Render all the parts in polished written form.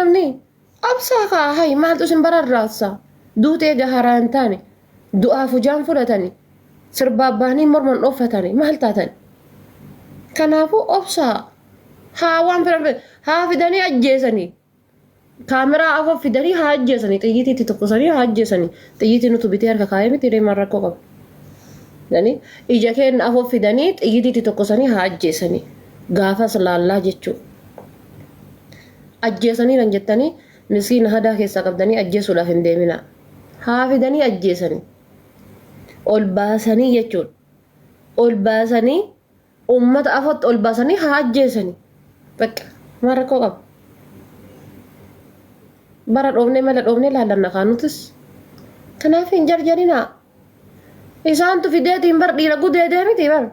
namni? Obsaa kaa hayi maaltu isin bararraassa? Duutee gaharaa hin taane du'aaf hujaan fudhatani sirbaa baanii morman dhooffatani maal taatan? Kanaafuu obsaa haa waan fedhan haa fidanii ajjeesanii. Kaameraa afoo fidanii haa ajjeesanii xiyyiitii itti tokkosanii haa ajjeesanii xiyyiitii nutu bitee harka kaayee miti deemaan rakkoo qaba. Dani ija keenya afoo fidanii xiyyiitii itti tokkosanii haa ajjeesanii gaafas laallaa jechuu. Ajjeesanii kan jettanii miskiina hadaa keessaa qabdanii ajjeesuudhaaf hin deeminaa. Haa fidanii ajjeesanii ol baasanii jechuudha. Ol baasanii Uummata afootti ol baasanii haa ajjeesani. Bakka maal rakkoo qaba? Bara dhoofnee mala dhoofnee laallanna kaa nutis. Kanaaf hin jarjarinaa. Isaantu fideetiin bar dhiira gudeedee miti bar.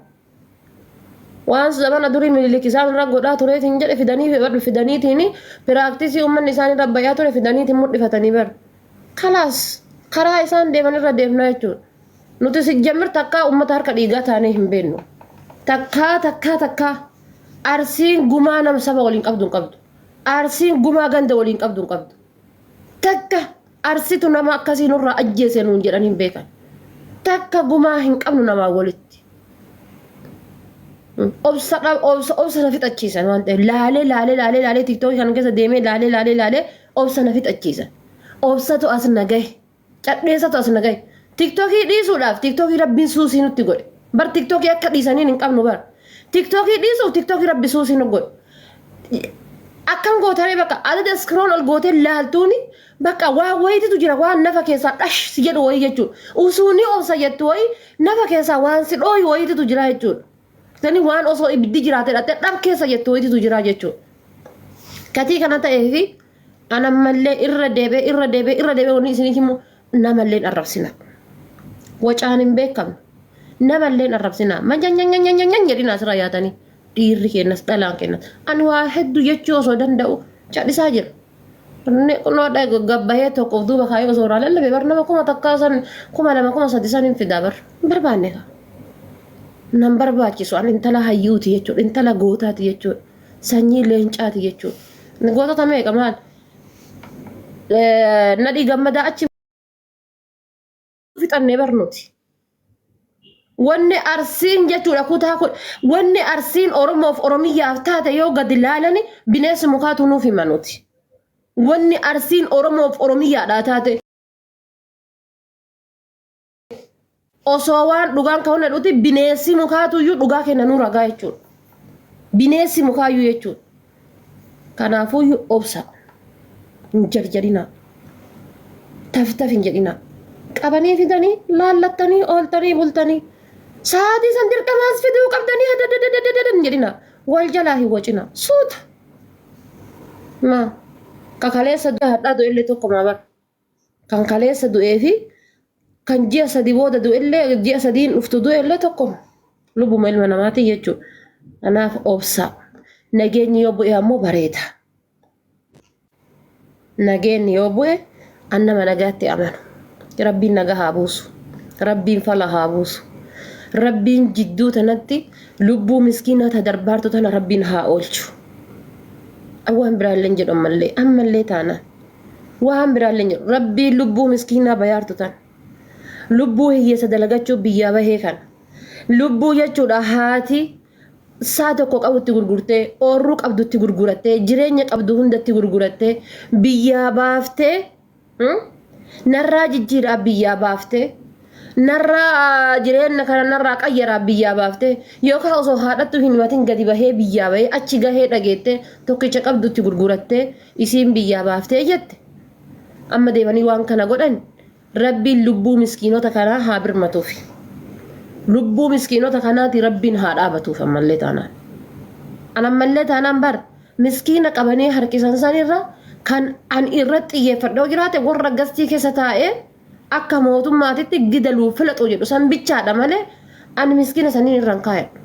Waan zamana durii Minilik isaan irra godhaa tureetiin jedhe fidanii bar fidaniitiin piraaktisii uummanni isaan irra bayaa ture fidaniitiin mudhifatanii bar. Kalaas karaa isaan deeman irra deemnaa jechuudha. Nuti sijjammir takkaa ummata harka dhiigaa taanee hin beennu. Takkaa takkaa takkaa Arsiin gumaa nama saba waliin qabdu hin qabdu. Arsiin gumaa ganda waliin qabdu hin qabdu. Takka Arsitu nama akkasii nurraa ajjeese nuun jedhanii hin beekan. Takka gumaa hin qabnu namaa walitti. Obsa obsa obsa na fixachiisan waan ta'eef laalee laalee laalee laalee tiktookii kana keessa deemee laalee laalee laalee obsa na fixachiisan. Obsatu as na gahe. Cadheessatu as na gahe. Tiktokii dhiisuudhaaf tiktokii rabbiin suusii nutti godhe. Bar tiktokii akka dhiisaniin hin qabnu bar. Tiktokii dhiisuuf tiktokii rabbi suusii nu godhe. Akkam gootaree bakka adada scroll ol gootee laaltuuni bakka waa wayiititu jira waan nafa keessaa dhash si jedhu wayii jechuudha. Usuuni obsa jettu wayii nafa keessaa waan si dhooyu wayiititu jira jechuudha. Tani waan osoo ibiddi jiraate dhattee dhab keessa jettu wayititu jira jechuudha. Gatii kana ta'eefi an ammallee irra deebi'ee irra deebi'ee irra deebi'ee wanni isinii himu namallee hin arrabsina. Wacaan hin beekamne. Namallee hin arrabsina. Manyanyanyanyanyan jedhina asirra yaatanii. Dhiirri keenyas dhalaan keenyas. Ani waa hedduu jechuu osoo danda'u cadhisaa jira. Inni kunoo gabbahee tokko of duuba kaayee osoo irraa lallabe bar nama 1000 san 2000 3000 san hin fidaa bar. Hin barbaanne kaa. Nan barbaachisu an intala hayyuuti jechuudha. Intala gootaati jechuudha. Sanyii leencaati jechuudha. Gootota meeqa maal? Nadhii gammadaa achi fixannee bar nuti. Wanni Arsiin jechuudha kutaa kun wanni Arsiin Oromoof Oromiyyaaf taate yoo gadi laalani bineensi mukaatu nuuf hima nuti. Wanni Arsiin Oromoof Oromiyyaadhaa taate osoo waan dhugaan ka'uun jedhuti bineensi mukaatuyyuu dhugaa kenna nu ragaa jechuudha. Bineensi mukaayyuu jechuudha. Kanaafuyyuu obsa. Hin jarjarinaa. Taf taf hin jedhinaa. Qabanii fidanii laallattanii ooltanii bultanii. Sa'aatii san dirqamaas fiduu qabdanii hadadadadadad hin jedhinaa. Wal jalaa hin wacinaa. Suuta. Maa. Kakaleessa du'e hadhaa du'ellee tokkumaa bara. Kan kaleessa du'ee fi kan ji'a sadi booda du'ellee ji'a sadiin dhuftu du'ellee tokkuma. Lubbuma ilma namaatii jechuudha. Kanaaf obsa. Nageenyi yoo bu'e ammoo bareeda. Nageenyi yoo bu'e an nama nagaatti amanu. Rabbiin nagaa haa buusu. Rabbiin fala haa buusu. Rabbiin jidduu tanatti lubbuu miskiinaa ta darbaartu tana Rabbiin haa oolchu. Waan biraallee hin jedhu ammallee ammallee taanaan. Waan biraallee hin jedhu. Rabbiin lubbuu miskiinaa bayaartu tana. Lubbuu hiyyeessa dalagachuu biyyaa bahee kana. Lubbuu jechuudha haati saa tokko qabutti gurgurtee, oorruu qabdutti gurgurattee, jireenya qabdu hundatti gurgurattee, biyyaa baaftee, narraa jijjiiraa biyyaa baaftee, narraa jireenya kana narraa qayyaraa biyyaa baaftee, yookaan osoo haadhattu hin himatin gadi bahee biyyaa bahee achi gahee dhageettee tokkicha qabdutti gurgurattee isiin biyyaa baaftee jette. Amma deemanii waan kana godhan Rabbiin lubbuu miskiinota kanaa haa birmatuufi. Lubbuu miskiinota kanaati Rabbiin haa dhaabatuuf ammallee taanaan. An ammallee taanaan bar miskiina qabanii harkisan sanirra kan an irratti xiyyeeffadhoo jiraate warra gastii keessa taa'ee akka mootummaatitti gidaluu filaxuu jedhu san bichaadha malee ani miskiina sanniin irra hin kaayadhu.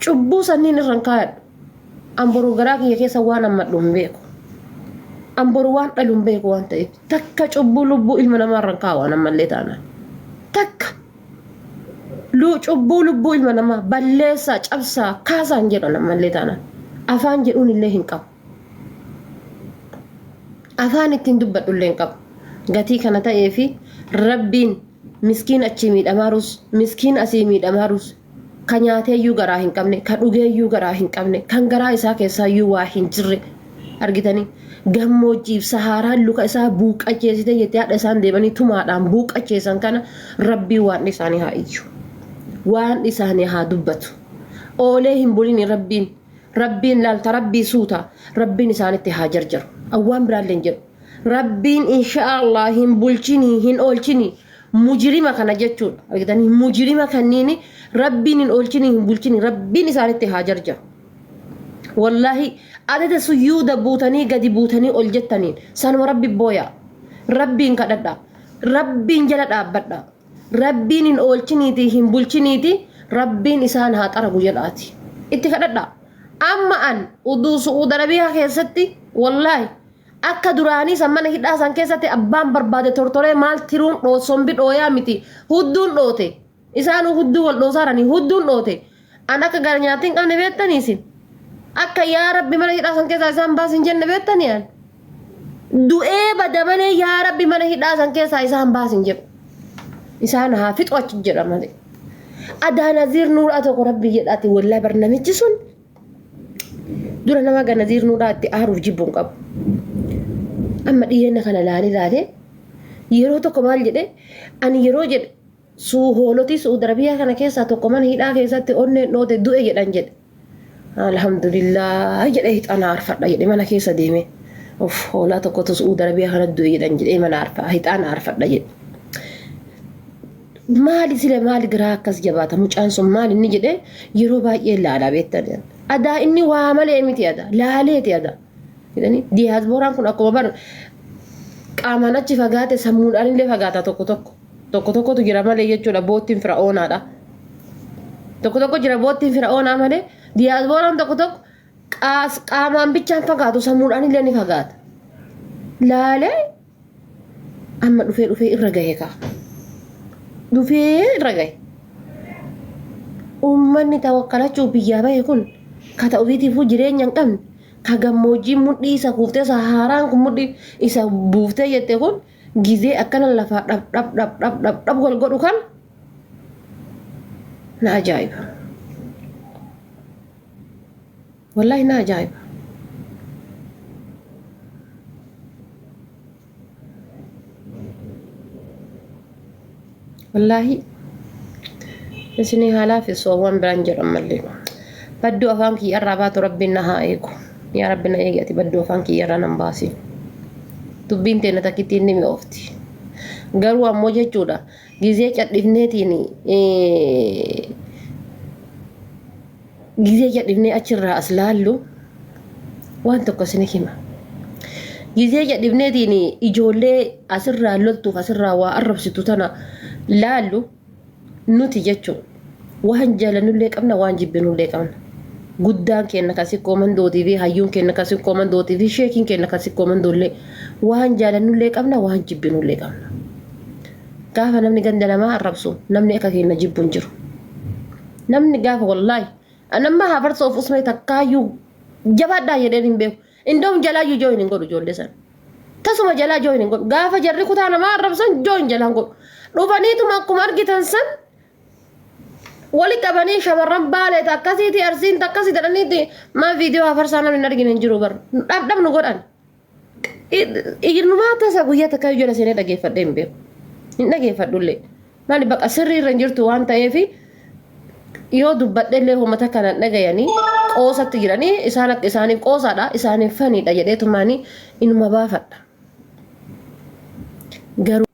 Cubbuu sanniin irra hin kaayadhu. An boru garaa kiyya keessa waan ammadhu hin beeku. An boru waan dhalu hin beeku waan ta'eef. Takka cubbuu lubbuu ilma namaa irra hin kaa'u an ammallee taanaan. Takka lu cubbuu lubbuu ilma namaa balleessaa cabsaa kaasaa hin jedhu an ammallee taanaan. Afaan jedhuun illee hin qabu. Afaan ittiin dubbadhullee hin qabu. Gatii kana ta'eefi Rabbiin miskiin achii miidhamaarus, miskiin asii miidhamaarus, ka nyaateeyyuu garaa hin qabne, ka dhugeeyyuu garaa hin qabne, kan garaa isaa keessaayyuu waa hin jirre argitanii gammoojjiif sahaaraan luka isaa buuqqacheessite jettee haadha isaan deemanii tumaadhaan buuqqacheessan kana Rabbiin waan isaanii haa iyyu. Waan isaanii haa dubbatu. Oolee hin bulini Rabbiin. Rabbiin laalta Rabbii suuta. Rabbiin isaanitti haa jarjaru. Awwaan biraallee hin jedhu. Rabbiin inshaallah hin bulchini hin oolchini mujrima kana jechuudha. Argitanii mujrima kanniini Rabbiin hin oolchini hin bulchini Rabbiin isaanitti haa jarjaru. Wallaahi adada suyyuuda buutanii gadi buutanii ol jettaniin sanuma Rabbi booya. Rabbiin kadhadha. Rabbiin jala dhaabbadha. Rabbiin hin oolchiniiti hin bulchiniiti Rabbiin isaan haa xaragu jedhaati. Itti kadhadha. Amma an uduu Su'uud Arabiyaa keessatti wallaahi Akka duraanii san mana hidhaa san keessatti abbaan barbaade tortoree maal tiruun dhoo sombi dhooyaa miti hudduun dhoote isaanuu hudduu wal dhoosaaranii hudduun dhoote an akka gara nyaatii hin qabne beektanii isin akka yaa rabbi mana hidhaa san keessaa isaan baasi hin jenne beektanii an du'ee bada malee yaa rabbi mana hidhaa san keessaa isaan baasi hin jedhu isaan haa fixu achi jedha malee adaa naziir nuuraa tokko rabbi jedhaati wallaahi bar namichi sun Dura nama ga Naziir Nuuraa itti aaruuf jibbu hin qabu. Amma dhiyeenya kana laalee laalee yeroo tokko maal jedhe ani yeroo jedhe suu hoolotii Su'uud Arabiyaa kana keessaa tokko mana hidhaa keessatti onneen dhoote du'e jedhan jedhe. Alhamdulillah jedhe hixaana aarfadha jedhe mana keessa deeme. Of hoolaa tokkotu Su'uud Arabiyaa kana du'e jedhan jedhee mana aarfa hixaana aarfadha jedhe. Maali sila maali garaa akkas jabaata mucaan sun maali inni jedhee yeroo baay'ee laalaa beektan. Adaa inni waa malee miti adaa laaleeti adaa. Jedhanii diyaasbooraan kun akkuma bar qaamaan achi fagaate sammuudhaan illee fagaata tokko tokko. Tokko tokkotu jira malee jechuudha boottiin fira'oonaadha. Tokko tokko jira boottiin fira'oonaa malee diyaasbooraan tokko tokko qaamaan bichaan fagaatu sammuudhaan illee ni fagaata. Laalee Amma dhufee dhufee irra gahe kaa. Dhufee irra gahe. Uummanni tawakkalachuuf biyyaa bahe kun ka ta'u ofiitiifuu jireenya hin qabne ka gammoojjiin mudhii isa kuuftee sahaaraan kun mudhii isa buuftee jette kun gizee akkana lafaa dhab dhab dhab dhab dhab dhab wal godhu kan na ajaa'iba. Wallaahi na ajaa'iba. Wallaahi isinii haa laafissu waan biraan jedhu ammallee. Badduu afaan kiyya irraa baatu rabbiin na haa eegu. Yaa rabbi na eegi ati badduu afaan kiyya irraa nan baasi. Dubbiin teenna takkittiin ni mi'oofti. Garuu ammoo jechuudha gizee cadhifneetiin Gizee jadhifnee achirraa as laallu waan tokko isin hima. Gizee jadhifneetiin ijoollee asirraa loltuuf asirraa waa arrabsitu tana laallu nuti jechuun waan jaalannullee qabna waan jibbinullee qabna. Guddaan keenya kan sikkoo mandootii fi hayyuun keenya kan sikkoo mandootii fi sheekiin keenya kan sikkoo mandoollee waan jaalannullee qabna waan jibbinullee qabna. Gaafa namni ganda namaa arrabsu namni akka keenya jibbu hin jiru. Namni gaafa wallaahi an amma hafarsa of usmee takkaayyuu jabaadhaa jedheen hin beeku. Indoom jalaayyuu jooyin hin godhu ijoollee sana. Tasuma jalaa jooyin hin godhu. Gaafa jarri kutaa namaa arrabsan jooyin jalaan godhu. Dhufaniituma akkuma argitan san wali qabanii shamarran baalee akkasiiti arsiin akkasii jedhaniiti maa viidiyoo hafarsaa namni hin argine hin jiru bar. Dhabdhab nu godhan. Inumaa tasa guyyaa takka jala seenee dhageeffadhee hin beeku. Hin dhageeffadhullee. Maali baqa sirrii irra hin jirtu waan ta'eef yoo dubbadhellee uummata kana dhagayanii qoosatti jiranii isaan akka isaaniif qoosaadha isaaniif faniidha jedheetumaanii inuma baafadha. Garuu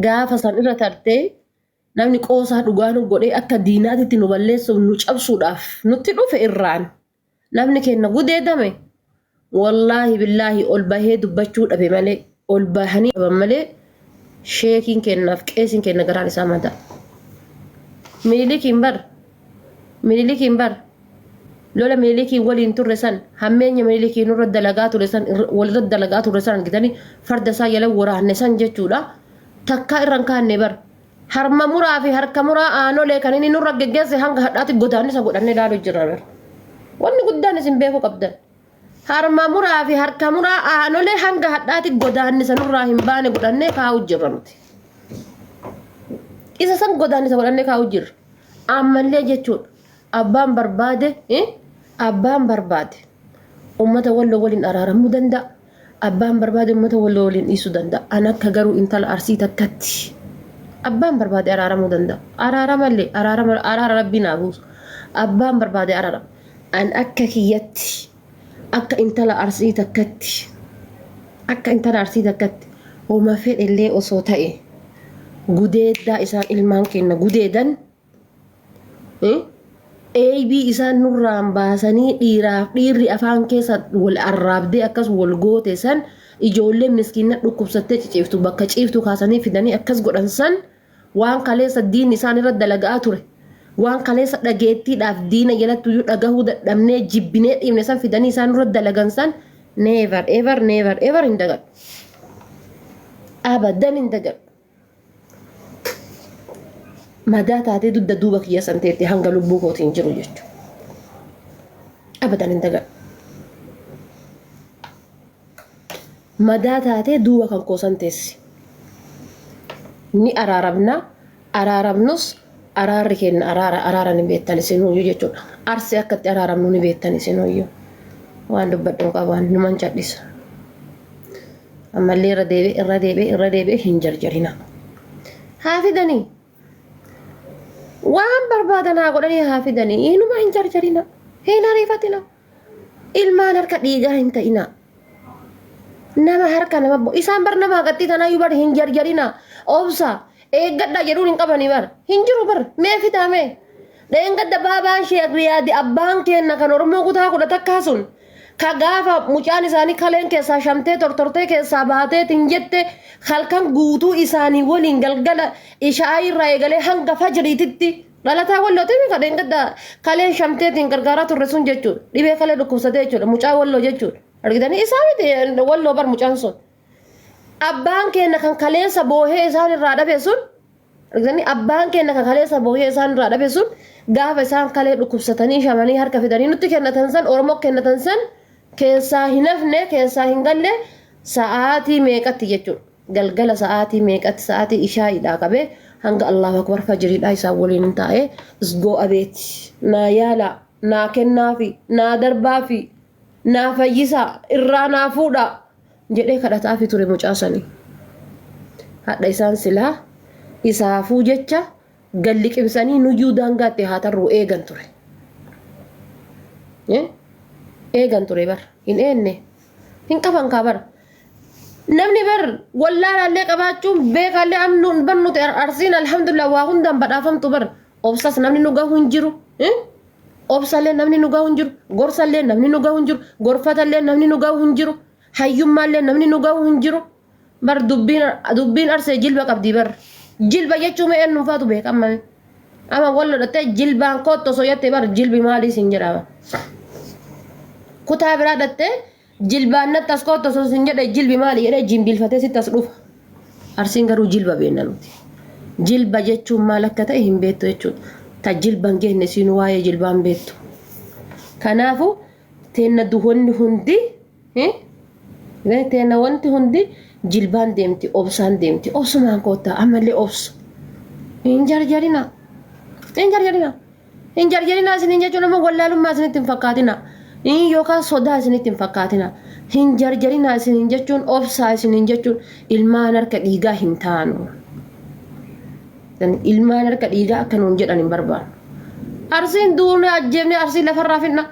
gaafa san irra tartee namni qoosaa dhugaa nu godhee akka diinaatitti nu balleessuuf nu cabsuudhaaf nutti dhufe irraan Namni keenna gudeedame wallaahi billaahi ol bahee dubbachuu dhabe malee ol bahanii dhaban malee sheekiin keennaaf qeesiin keenna garaan isaa madaa. Minilikiin bar Minilikiin bar lola Minilikiin waliin turre san hammeenya Minilikiin nurra dalagaa ture san walirra dalagaa turre san argitanii farda isaa jala waraanne san jechuudha. Takkaa irra hin kaanne bar Harma muraa fi harka muraa aanolee kan inni nurra geggeesse hanga hadhaatti godaannisa godhannee ilaaluu jirra bar. Wanni guddaan isin beekuu qabdan. Harma muraa fi harka muraa aanolee hanga hadhaati godaannisa nurraa hin baane godhannee kaa'u jirra nuti. Isa san godaannisa godhannee kaa'u jirra. Ammallee jechuudha abbaan barbaade abbaan barbaade ummata walloo waliin araaramuu danda'a. Abbaan barbaade ummata walloo waliin dhiisuu danda'a. An akka garuu intala arsii takkatti abbaan barbaade araaramuu danda'a. Araaramallee araarama araara rabbiin haa buusu. Abbaan barbaade araarama. An akka kiyyatti akka intala arsii takkatti akka intala arsii takkatti homa fedhellee osoo ta'e gudeeddaa isaan ilmaan keenya gudeedan Eeybii isaan nurraan baasanii dhiiraaf dhiirri afaan keessa wal arraabdee akkas wal goote san ijoolleen miskiina dhukkubsattee ciciiftu bakka ciiftu kaasanii fidanii akkas godhan san waan kaleessa diinni isaan irra dalaga'aa ture waan kaleessa dhageettiidhaaf diina jalattuyyuu dhagahuu dadhabnee jibbinee dhiifne san fidanii isaan irra dalagan san never ever never ever hin dagadhu abadan hin dagadhu. Madaa taatee dugda duuba kiyya san teette hanga lubbuu kootiin jiru jechuudha. Abadan hin dagadhu. Madaa taatee duuba kan koo san teessi. Ni araaramna. Araaramnus araarri keenya araara araara ni beektan isinuyyuu jechuudha. Arsii akka itti araaramnu ni beektan isinuyyuu. Waan dubbadhu hin qabu ani numan cadhisa. Ammallee irra deebi'ee irra deebi'ee irra deebi'ee hin jarjarina. Haa fidanii. Waan barbaadan haa godhanii haa fidanii. Inuma hin jarjarina. Hin ariifatina. Ilmaan harka dhiigaa hin ta'ina. Nama harka nama bo isaan bar nama haqattii tanaayyuu bar hin jarjarina. Obsa eeggadhaa jedhuun hin qabanii bar. Hin jiru bar. Mee fidaa mee. Dheengadda baabaan sheek Riyaadi abbaan keenna kan Oromoo kutaa kudha takkaa sun ka gaafa mucaan isaanii kaleen keessaa shamtee tortortee keessaa baateetiin jette halkan guutuu isaanii waliin galgala ishaa'ii irraa eegalee hanga fajriititti dhalataa wallootii mi ka dheengadda kaleen shamteetiin gargaaraa turre sun jechuudha. Dhibee kalee dhukkubsatee jechuudha. Mucaa walloo jechuudha. Argitanii isaa miti walloo bar mucaan sun. Abbaan keenya kan kaleessa boohee isaan irraa dhabe sun Argitanii abbaan keenya kan kaleessa boohee isaan irraa dhabe sun gaafa isaan kalee dhukkubsatanii shamanii harka fidanii nutti kennatan san Oromoo kennatan san keessaa hin hafne keessaa hin galle sa'aatii meeqatti jechuudha. Galgala sa'aatii meeqatti sa'aatii ishaa'iidhaa qabee hanga Allahu akbar fajriidhaa isaan waliin taa'ee isgoo abeeti naa yaalaa naa kennaafi naa darbaafi naa fayyisaa irraa naa fuudhaa jedhee kadhataafi ture mucaa sanii. Hadha isaan silaa isaafuu jecha gad liqimsanii nuyyuu daangaatti haa tarruu eegan ture. Eh? Eegan ture bar. Hin eenne. Hin qaban kaa bar. Namni bar wallaalaallee qabaachuun beekaallee amnuun bar nuti arsiin alhamdulillah waa hundaan badhaafamtu bar. Obsas namni nu gahu hin jiru. Eh? Obsallee namni nu gahu hin jiru. Gorsallee namni nu gahu hin jiru. Gorfatallee namni nu gahu hin jiru. Hayyummaallee namni nu gahu hin jiru. Bar dubbiin dubbiin arsee jilba qabdi bar. Jilba jechuun mee eenyuun faatu beeka amma. Amma wal dhattee jilbaan koottu osoo jettee bar jilbi maalii siin jedha bar. Kutaa biraa dhattee Jilbaan natti as koottu osoo sin jedhe jilbi maali jedhee jimbiilfatee sitti as dhufa. Arsiin garuu jilba beenna nuti. Jilba jechuun maal akka ta'e hin beektu jechuudha. Ta jilba hin geenne siin waa'ee jilbaa hin beektu. Kanaafuu teenna duhonni hundi teenna wanti hundi jilbaan deemti obsaan deemti obsumaan koottaa ammallee obsu. Hin jarjarina. Hin jarjarina. Hin jarjarinaa isiniin jechuun ammoo wallaalummaa isinitti hin fakkaatina. Yookaan sodaa isinitti hin fakkaatina. Hin jarjarinaa isiniin jechuun obsaa isiniin jechuun ilmaan harka dhiigaa hin taanu. Ilmaan harka dhiigaa akka nuun jedhan hin barbaannu. Arsiin duunee ajjeefnee arsii lafarraa fixna.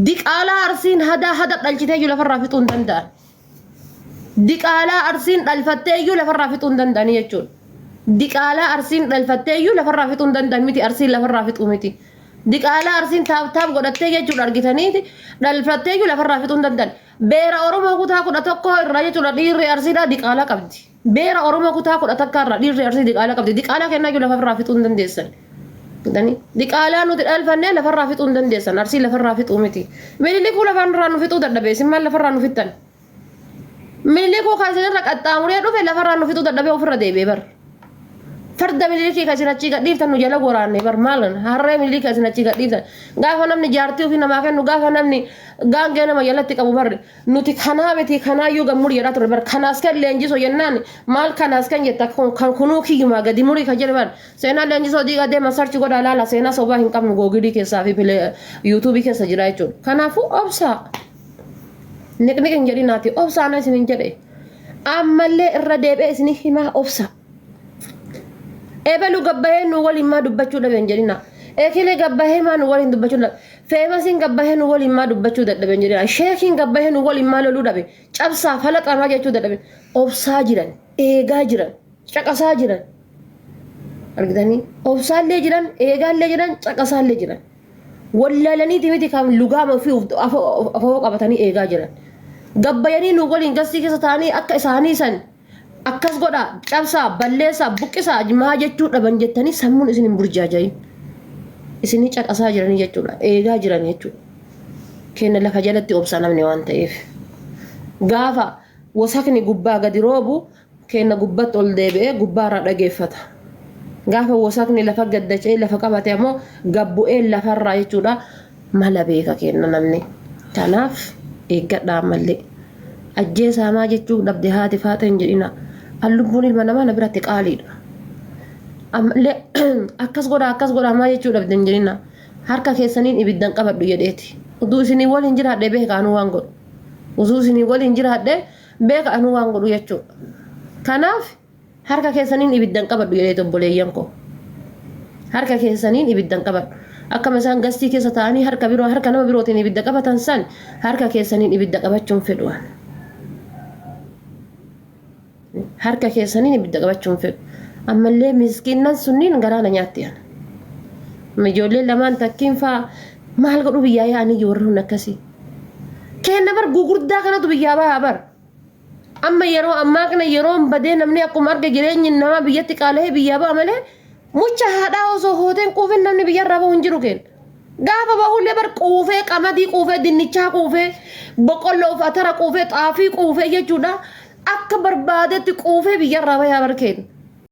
Diqaalaa arsiin hadaa hada dhalchitee iyyuu lafarraa fixuu hin danda'an. Diqaalaa Arsiin dhalfattee iyyuu lafarraa fixuu hin danda'anii jechuudha. Diqaalaa Arsiin dhalfattee iyyuu lafarraa fixuu hin danda'an miti Arsiin lafarraa fixuu miti. Diqaalaa Arsiin taaf taaf godhattee jechuudha argitaniiti dhalfattee iyyuu lafarraa fixuu hin danda'an. Beera Oromoo kutaa 11 irraa jechuudha dhiirri Arsiidhaa diqaalaa qabdi. Beera Oromoo kutaa kudha takkaa irraa dhiirri Arsii diqaalaa qabdi. Diqaalaa kennaa iyyuu lafarraa fixuu hin dandeessan. Argitanii? Diqaalaa nuti dhalfannee lafarraa fixuu hin dandeessan. Arsii lafarraa fixuu miti. Minilikuu lafarraa nu fixuu dadhabe. Isin maal lafarraa nu fixxan? Minilikuu kan isinirra qaxxaamuree dhufe lafarraa nu fixuu dadhabee ofirra deebi'e bar. Farda Minilikii kan isin achii gadhiiftan nu jala goraanne bar maal harree Minilikii kan isin achii gadhiiftan. Gaafa namni jaartii ofii namaa kennu, gaafa namni gaangee nama jalatti qabu bar nuti kanaa miti kanaayyuu gammuri jedhaa turre bar. Kanaas kan leenjisoo jennaan maal kanaas kan jetta kan kunuu kiyyumaa gadi murii kan jedhe bar. Seenaa leenjisoo diigaa deema sarchi godhaa laala, seenaa sobaa hin qabnu, googilii keessaa fi yuutuubii keessa jira jechuudha. Kanaafuu obsaa. Niqniq hin jedhinaati, obsaa ana isin hin jedhe. Ammallee irra deebi'ee isin himaa, obsaa. Ebelu gabbahee nu waliin maa dubbachuu dhabe hin jedhina. Ekele gabbahee maa nu waliin dubbachuu dhabe. Feemasiin gabbahee nu waliin maa dubbachuu dadhabe hin jedhina. Sheekiin gabbahee nu waliin maa loluu dhabe. Cabsaa falaxaa maa jechuu dadhabe. Obsaa jiran, eegaa jiran, caqasaa jiran. Argitanii? Obsaallee jiran, eegaallee jiran, caqasaallee jiran. Wallaalaniiti miti kan lugaama ofii afoo qabatanii eegaa jiran. Gabbayanii nu waliin gastii keessa taa'anii akka isaanii san akkas godhaa, cabsaa, balleessaa, buqqisaa maa jechuu dhaban jettanii sammuun isin hin burjaajayin. Isinii caqasaa jiranii jechuudha. Eegaa jiran jechuudha. Kenna lafa jalatti obsa namni waan ta'eef. Gaafa wasakni gubbaa gadi roobu kenna gubbatti ol deebi'ee gubbaarraa dhageeffata. Gaafa wasakni lafa gaddaca'ee lafa qabate ammoo gabbu'ee lafarraa jechuudha mala beeka kenna namni. Kanaaf eeggadhaa ammallee. Ajjeesaa maa jechuu dhabde haati faaxee hin jedhina. An lubbuun ilma namaa na biratti qaaliidha. Ammallee akkas godhaa akkas godhaa maa jechuu dhabde hin jedhina. Harka keessaniin ibiddan qabadhu jedheeti. Utuu isinii waliin jiraadhe beeka anuu waan godhu. Utuu isinii waliin jiraadhe beeka anuu waan godhu jechuudha. Kanaaf harka keessaniin ibiddan qabadhu jedheeti, obboleeyyan koo. Harka keessaniin ibiddan qabadhu. Akkama isaan gastii keessa taa'anii harka biroo harka nama birootiin ibidda qabatan san harka keessaniin ibidda qabachuun fedhu. Harka keessaniin ibidda qabachuun fedhu. Ammallee miskiinnan sunniin garaa na nyaatti ana. Ijoolleen lamaan takkiin faa maal godhu biyyaa yaa'anii warri hun akkasii. Kenna bar gugurdaa kanatu biyyaa bahaa bar. Amma yeroo ammaa kana yeroon badee namni akkuma arge jireenyi namaa biyyatti qaala'ee biyyaa ba'a malee mucha haadhaa osoo hooteen quufin namni biyyarraa bahu hin jiru kenna. Gaafa bahullee bar quufee, qamadii quufee, dinnichaa quufee, boqqolloo of atara quufee, xaafii quufee jechuudha. Akka barbaadetti quufee biyyarraa bayaa bar kenna.